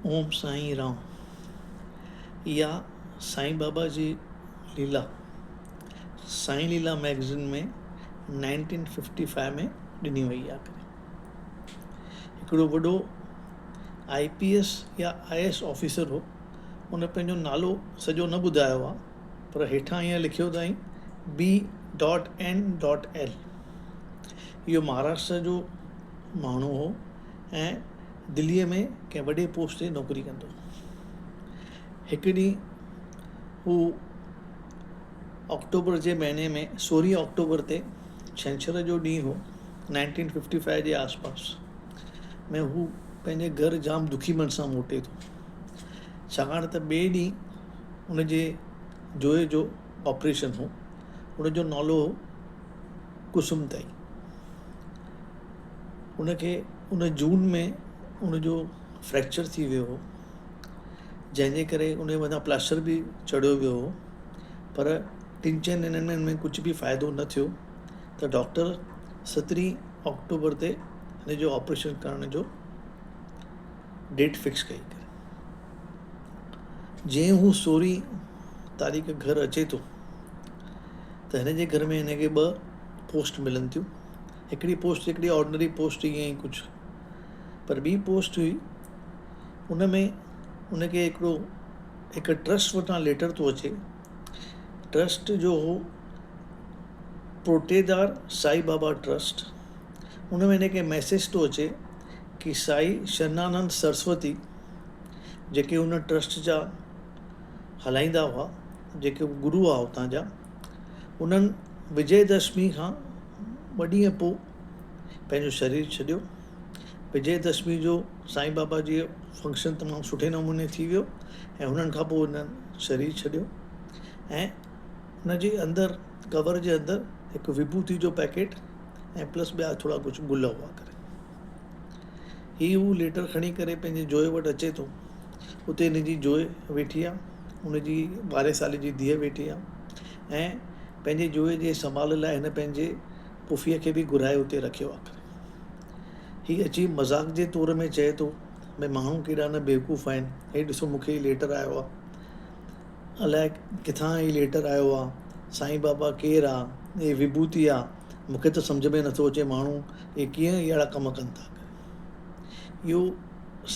اوم سائين رام اها سائين بابا جي ليلا سائين ليلا مئگزين ۾ 1955 ۾ ڏني وئي آهي ڪري هڪڙو وڏو آء پي ايس يا I S officer هو ان پنهنجو نالو سڄو نه ٻڌايو آهي پر هيٺان ائين لکيو اٿائين B dot N dot L اهو مهاراشٽر جو ماڻهو هو ۽ دليء ۾ ڪنهن وڏي پوسٽ تي نوڪري ڪندو هو. هڪ ڏينهن هو آڪٽوبر جي مهيني ۾ سورهين آڪٽوبر تي ڇنڇر جو ڏينهن هو نائنٽين ففٽي فائيو جي آس پاس ۾ هو پنهنجي گهر جام دکي من سان موٽي ٿو ڇاڪاڻ ته ٻئي ڏينهن ان جي جوئي جو آپريشن هو ان جو نالو هو ڪسم تائي ان کي ان جون ۾ ان جو فريڪچر ٿي ويو هو جنهن جي ڪري ان جي مٿان پلاسٽر به چڙهيو ويو هو پر ٽن چئن ڏينهن ۾ ان ۾ ڪجهه به فائدو نه ٿيو ته ڊاڪٽر سترهين آڪٽوبر تي هن جو آپريشن ڪرڻ جو ڊيٽ فڪس ڪئي ڪري جيئن هو سورهين تاريخ گهر اچي ٿو ته هن جي گهر ۾ هن کي ٻه پوسٽ ملن ٿيون هڪڙي پوسٽ هڪڙي آرڊنري پوسٽ ائين ئي ڪجهه پر ٻي پوسٽ هئي ان ۾ ان کي هڪڙو هڪ ٽرسٽ وٽان ليٽر ٿو اچي ٽرسٽ جو هو پوٽيدار سائي بابا ٽرسٽ ان ۾ هن کي ميسيج ٿو اچي ڪي سائي شرنانند سرسوتي جيڪي ان ٽرسٽ جا هلائيندا هئا جيڪي گرو هئا اتان جا انهن وجي دشمي کان ٻه ڏينهن پوء پنهنجو شرير ڇڏيو. وجي دشمي جو سائين بابا جي فنڪشن تمام سٺي نموني ٿي ويو ۽ انهن کان پوء انهن شرير ڇڏيو ۽ ان جي اندر ڪور جي اندر هڪ وڀوتي جو پيڪيٽ ۽ پلس ٻيا ٿورا ڪجهه گل هئا ڪري هي هو ليٽر کڻي ڪري پنهنجي جوئي وٽ اچي ٿو اتي هن جي جوئي ويٺي آ ان جي ٻارهين سالي جي ڌيء ويٺي آ ۽ پنهنجي جوئي جي سنڀال لاء هن پنهنجي پڦيء کي به گهرائي اتي رکيو آ هي اچي مذاق جي طور ۾ چئي ٿو ڀئي ماڻهو ڪيڏا نه بيوقوف آهن هي ڏسو مون کي هي ليٽر آيو آ الائي ڪٿان هي ليٽر آيو آ سائين بابا ڪير آ هي وڀوتي آ مون کي ته سمجهه ۾ نٿو اچي ماڻهو هي ڪيئن اهڙا ڪم ڪن ٿا اهو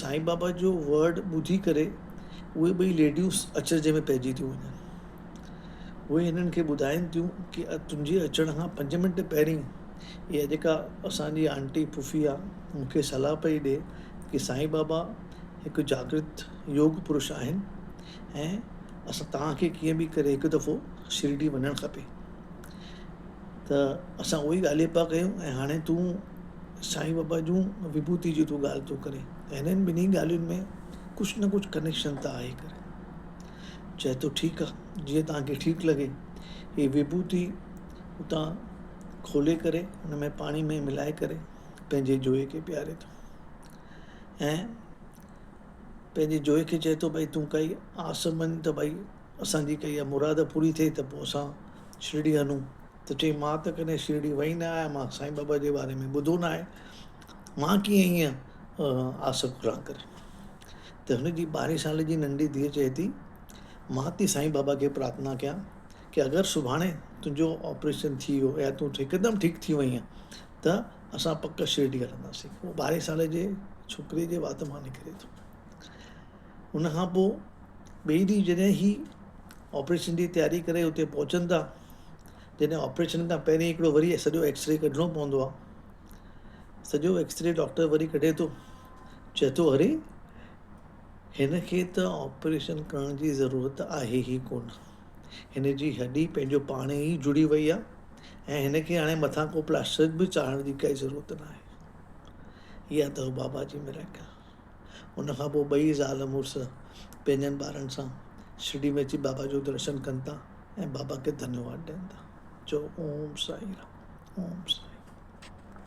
سائين بابا جو ورڊ ٻڌي ڪري اهي ٻئي ليڊيون اچرج ۾ پئجي ٿيون وڃن. اهي هنن کي ٻڌائين ٿيون ڪي تنهنجي اچڻ کان پنج منٽ پهرين اها جيڪا اسان جي آنٽي ڦڦي آ مون کي صلاح پئي ڏي ڪي سائين بابا هڪ جاگرت يوگ پرش آهن ۽ اسان توهان کي ڪيئن به ڪري هڪ دفعو شرڊي وڃڻ کپي ته اسان اهي ئي ڳالهيون پيا ڪيون ۽ هاڻي تون سائين بابا جون وڀوتي جي تون ڳالهه ٿو ڪرين ته هنن ٻنهي ڳالهين ۾ ڪجهه نه ڪجهه ڪنيڪشن ته آهي ڪري چئي ٿو ٺيڪ آ جيئن توهان کي ٺيڪ لڳي هي وڀوتي اتان کولي ڪري ان ۾ پاڻي ۾ ملائي ڪري پنهنجي جوئي کي پياري ٿو ۽ پنهنجي جوئي کي چئي ٿو ڀئي تون ڪائي آس مڃ ته ڀئي اسان جي ڪائي مراد پوري ٿئي ته پوء اسان شرڊي هلون ته چئي مان ته ڪڏهن شرڊي وئي نه آهيان مان سائين بابا جي باري ۾ ٻڌو نه آهي مان ڪيئن ائين آس گهران ڪري ته هن جي ٻارهين سال جي ننڍي ڌيء چئي ٿي مان ٿي سائين بابا کي پرارٿنا ڪيان ڪي اگر سڀاڻي تنهنجو آپريشن ٿي ويو يا تون هڪدم ٺيڪ ٿي وئينء ته اسان پڪ شرڊي هلنداسين اهو ٻارهين سال جي ڇوڪري جي وات مان نڪري ٿو ان کان پوء ٻئي ڏينهن جڏهن هي آپريشن جي تياري ڪري اتي پهچن ٿا جڏهن آپريشن کان پهرين هڪڙو وري سڄو ايڪسري ڪڍڻو پوندو آهي سڄو ايڪسري ڊاڪٽر وري ڪڍي ٿو چئي ٿو اري هن کي ته آپريشن ڪرڻ جي ضرورت آهي ئي ڪونه هن جي هڏي پنهنجو پاڻ ئي جڙي وئي آهي ۽ هن کي هاڻي مٿان ڪو پلاسٽر به چاڙهڻ جي ڪائي ضرورت ناهي اها اٿو بابا جي مريڪل ان کان پوء ٻئي زال مڙس پنهنجن ٻارن سان شرڊي ۾ اچي بابا جو درشن ڪن ٿا ۽ بابا کي ڌنيواد ڏين ٿا. چئو اوم سائين رام اوم سائين.